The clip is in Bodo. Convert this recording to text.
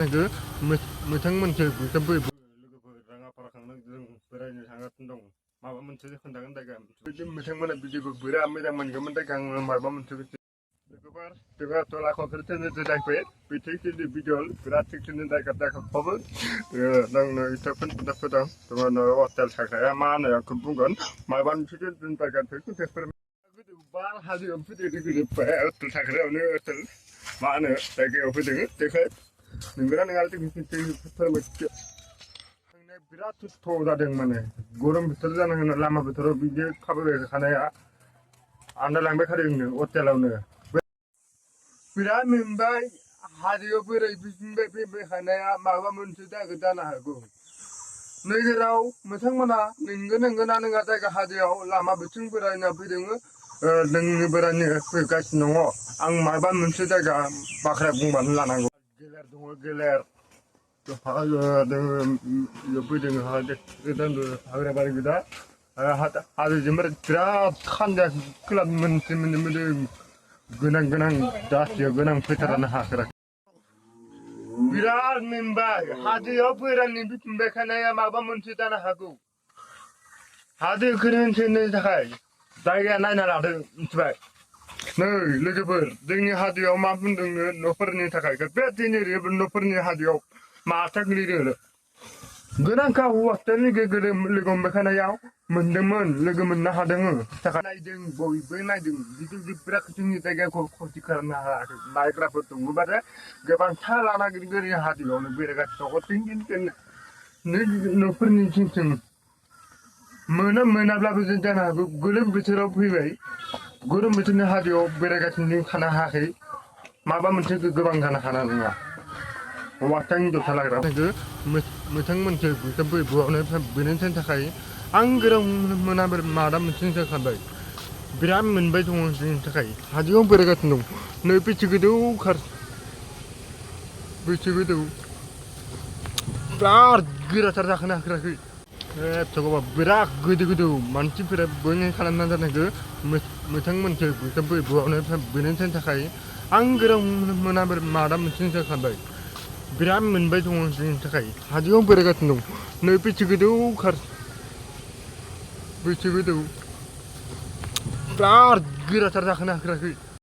그 मोनसे बैसागु लोगोफोर राङाफारा खांनो जों बेरायनो थांगासिनो दं माबा मोनसे खोन्थागोन दा बिदि बिथांमोना बिदिखौ बिराद मोजां मोनगौमोन दा आं माबा मोनसे लोगोफोर जोंहा लाखौफोर थेनो जायफोर बिथिंनि भिडिअ बिराद थिगथिनो जायगा जायगाखौबो नोंनो इथाफोर फोदां दङ हटेल थाखाया मा होनो आंखौ बुंगोन माबा मोनसे दोन जायगाफोरखौ बेफोर बार हाजोआव फैदों हटेल थाग्रायावनो हटेल मा होनो जायगायाव फैदों देखाय नोंगोना नोङा फोरमायथि आंना बिराद खस्थ' जादों माने गरम बोथोर जानांगोन लामा बोथोराव बिदि खाबाय खानाया आन्दायलांबाय थादोंनो हटेलावनो बिराद मोनबाय हाजोआव बेरायफैफिनबाय फैबाय थानाया माबा मोनसे जानो हागौ नोगोराव बिथांमोना नंगौना नङा जायगा हाजोआव लामा बिथिं बेरायना फैदों नोंनि बेरायनो फैगासिनो दङ आं माबा मोनसे जायगा बाख्रा बुंबानो लानांगौ गेलेर दङ गेलेर फैदों हाग्राबारि गोदा हाजोजों बिराद खान्दा क्लाब मोनसे गोनां जाथियाव गोनां फैथारानो हाखाराखै बिराद मोनबाय हाजोआव बेरायनो फैफिनबाय थानाया माबा मोनसे जानो हागौ हाजो खोनोनि थाखाय जायगाया नायना लादों मिथिबाय नै लोगोफोर जोंनि हाजोआव मा बुंदोंनो न'फोरनि थाखाय बे दिनै न'फोरनि हाजोआव माथा गोलैदों गोनांखा हौवासानि लोगो मोनबायखानायाव मोनदोंमोन लोगो मोननो हादों थाखाय नायदों बयबो नायदों बिदि बिराद जोंनि जायगाखौ खथि खालामनो हायाखै नायग्राफोर दङबाथाय गोबांथा लाना गोरि हाजोआवनो बेरायगासिनो न'फोरनि सिंथिं मोनाब्लाबो जों जानो हागौ गोलोम बोथोराव फैबाय गोलोम बोथोरनि हाजोआव बेरायगासिनो थानो हायाखै माबा मोनसे गोबां जानो हाना नङा हौवासानि हिनजावसा लाग्रा मोथां मोनसे बुआवनो बेनि थाखाय आं गोरों मोनाबो मादा मोनसे जाखाबाय बिराद मोनबाय दङ जोंनि थाखाय हाजोआव बेरायगासिनो दं नै बैसो गोदौ बिराद गोराथार जाखोनो हाखाराखै एथ'बाबा बिराद गोदौ मानसिफोरा बयनो खालामना जानायखौ मोथां मोनसे बुआवनो बेनि थाखाय आं गोरों मोनाबो मादा मोनसे जाखाबाय बिराद मोनबाय दङ जोंनि थाखाय हाजोआव बेरायगासिनो दं नै बैसो गोदौ बिराद गोराथार जाखोनो हाखाराखै